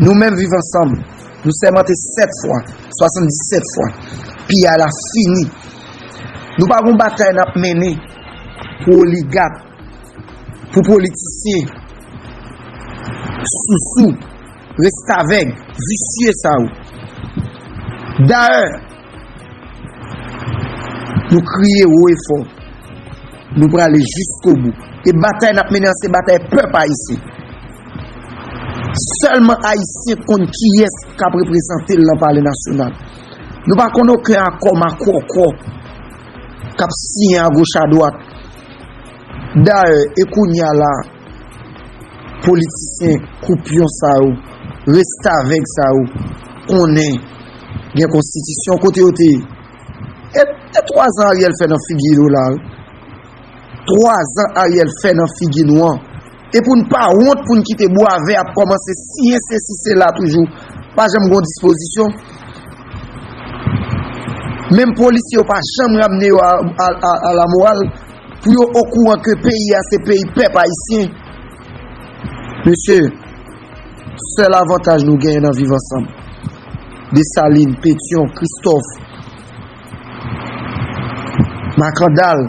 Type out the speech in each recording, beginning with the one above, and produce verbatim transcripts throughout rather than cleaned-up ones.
Nou menm Viv Ansanm, nou sèmante sèt fwa, swasanndisèt fwa. Piyay la fini. Nou pa gon batay n ap mennen pou oligak, pou politisyen sousou, restavèg, visye sa yo. Dayè, nou kriye wo e fò. Nou prale jiskobou. E batay n ap mennen an se batay pèp ayisyen. Sèlman Ayisyen konn kiyès k ap reprezante l nan Palè Nasyonal. Nou pa konn okenn akò makwòkwò k ap siyen agoch adwat. Dayè, e kounye a la, politisyen koupyon sa yo, restavèg sa yo, konnen gen konstitisyon kote yo te ye. E, e twa zan Ariel fè nan figi nou la, wi. Twa zan Ariel fè nan figi nou an. E pou n pa wont, pou n kite bwavè ap kòmanse siyen sesi sela toujou. Pa janm gon dispozisyon. Menm polisye yo pa janm ramne yo a, a, a, a lamoral pou yo okouran ke peyi a se peyi pèp ayisyen. Mesye, sèl avantaj nou genyen nan Viv Ansanm, Desalin, Petyon, Kristòf, Makandal,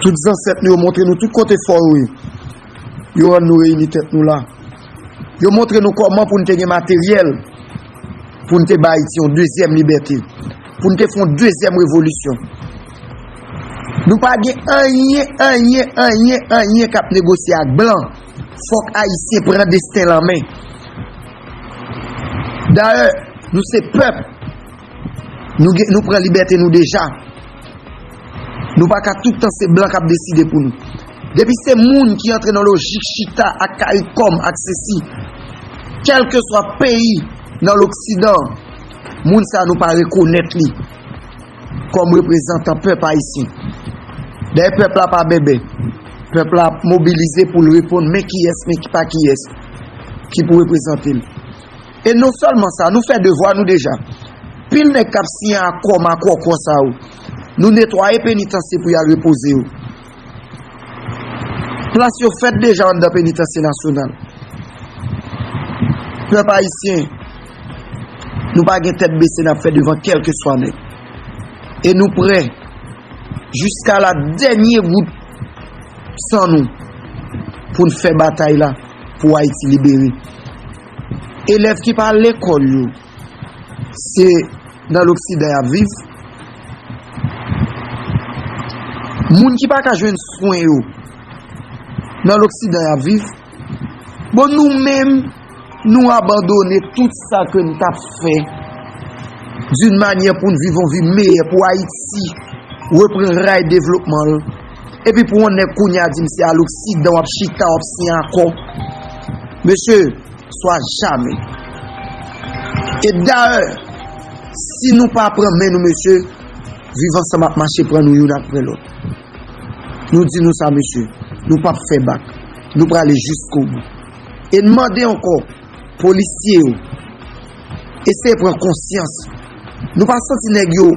tout zansèt nou yo montre nou tout kote fò yo ye. Yo rann nou reyini tèt nou la. Yo montre nou kòman pou n te gen materyèl, pou n te ba Ayiti yon dezyèm libète, pou n te fè yon dezyèm revolisyon. Nou pa gen anyen, anyen, anyen, anyen k ap negosye ak blan. Fòk Ayisyen pran desten l an men. Dayè, nou se pèp. Nou gen, nou pran libète nou deja. Nou pa ka tout tan se blan k ap deside pou nou. Depi se moun ki antre nan lojik chita ak CARICOM ak sesi, kèlkeswa peyi nan loksidan, moun sa nou pa rekonèt li kòm reprezantan pèp ayisyen. Dayè, pèp la pa bèbè. Pèp la ap mobilize pou l reponn men kiyès, men ki pa kiyès ki pou reprezante l. E non sèlman sa, nou fè devwa nou deja. Pil nèg k ap siyen akò makwòkwò sa yo, nou netwaye penitansye pou y al repoze yo. Plas yo fèt deja anndan penitansye nasyonal. Pèp ayisyen, nou pa gen tèt bese n ap fè devan kèlkeswa nèg. E nou prè, jiska la dènye gout san nou, pou n fè batay la pou Ayiti libere. Elèv ki pa al lekòl yo, se nan loksidan y ap viv. Moun ki pa ka jwenn swen yo, nan loksidan y ap viv. Bon, nou menm, nou abandone tout sa ke n t ap fè d'une manière pou n viv yon vi meyè, pou Ayiti reprann ray devlopman l. Epi pou yon nèg kounye a di m se a loksidan w ap chita, w ap siyen akò. Mesye, swa jamè. E dayè, si nou pa pran men nou, mesye, Viv Ansanm ap mache pran nou youn apre lòt. Nou di nou sa, mesye, nou p ap fè bak. Nou prale jiskobou. E n mande ankò, polisye yo, eseye pran konsyans. Nou pa santi nèg yo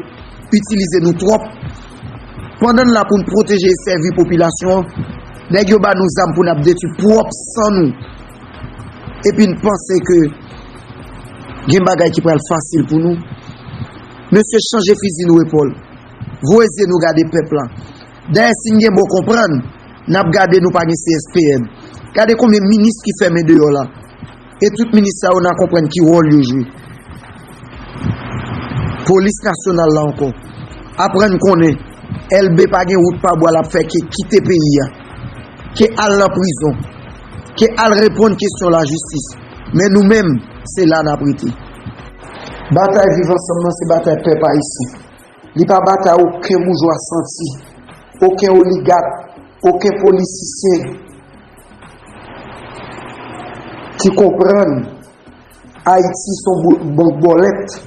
itilize nou twòp? Pandan n la pou n pwoteje e sèvi popilasyon an, nèg yo ba nou zam pou n ap detwi pwòp san nou. Epi n panse ke gen bagay ki pral fasil pou nou. Mesye, chanje fizi nou epòl. Voye zye nou gade pèp la. Dayè, si n gen bon konprann, n ap gade nou pa gen C S P N. Gade konbyen minis ki fèmen deyò la. E tout minis sa yo, n a konprann ki wòl yo jwe. Polis nasyonal la ankò. Aprann konnen L B pa gen wout pa bwa l ap fè ke kite peyi a, ke al nan prizon, ke al reponn kesyon lajistis. Men nou menm, se la n ap rete. Batay Viv Ansanm nan se batay pèp ayisyen. Li pa batay okenn boujwa santi, okenn oligak, okenn politisyen ki konprann Ayiti se yon bo-, bank bòlèt.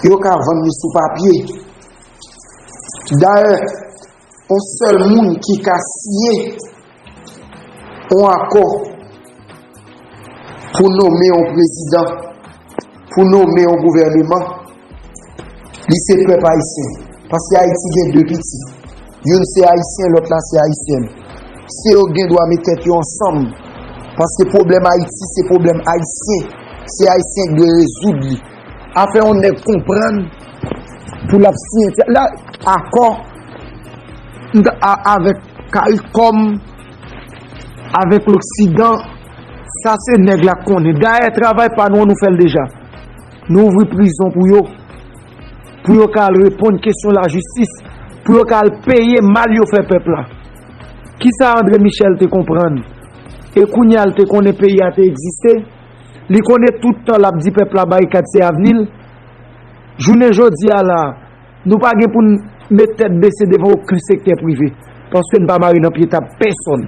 Yo ka vann li sou papye. Dayè, yon sèl moun ki ka siyen yon akò pou nonmen yon prezidan, pou nonmen yon gouvèneman, li se pèp ayisyen. Paske Ayiti gen de pitit. Youn se ayisyen, lòt la se ayisyèn. Se yo gen dwa met tèt yo ansanm Paske pwoblèm Ayiti, se pwoblèm ayisyen. Se ayisyen ki dwe rezoud li. Afè yon nèg konprann pou l ap siyen la, akò avèk Karikòm, avèk Loksidan, sa se nèg la konnen. Dayè, travay pa nou an, nou fè l deja. Nou ouvri prizon pou yo, pou yo ka al reponn kesyon lajistis, pou yo ka al peye mal yo fè pèp la. Kisa André Michel te konprann? E kounye a l te konnen peyi a te egziste? Li konnen tout tan l ap di pèp la barikad se avni l? Jounen jodi a la, nou pa gen pou n met tèt bese devan okenn sektè prive, paske n pa mare nan pye tab pèsonn.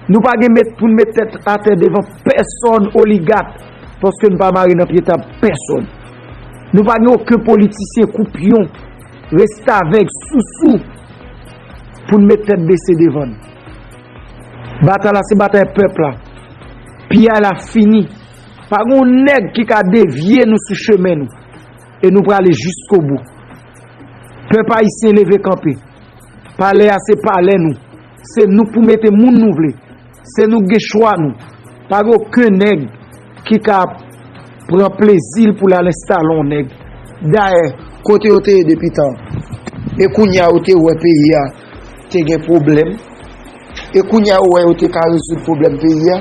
Nou pa gen met, pou n met tèt atè devan pèsonn oligak, paske n pa mare nan pye tab pèsonn. Nou pa gen okenn politisyen koupyon, restavèk, sousou pou n met tèt bese devan n. Batay la se batay pèp la. Piyay la fini. Pa gen yon nèg ki ka devye nou sou chemen nou. E nou prale jiskobou. Pèp ayisyen, leve kanpe. Palè a se palè nou. Se nou pou mete moun nou vle. Se nou gen chwa nou. Pa gen okenn nèg ki ka pran plezi l pou l al enstale yon nèg. Dayè, kote yo te ye depi tan? E kounye a yo te wè peyi a te gen pwoblèm. E kounye a yo wè yo te ka rezoud pwoblèm peyi a.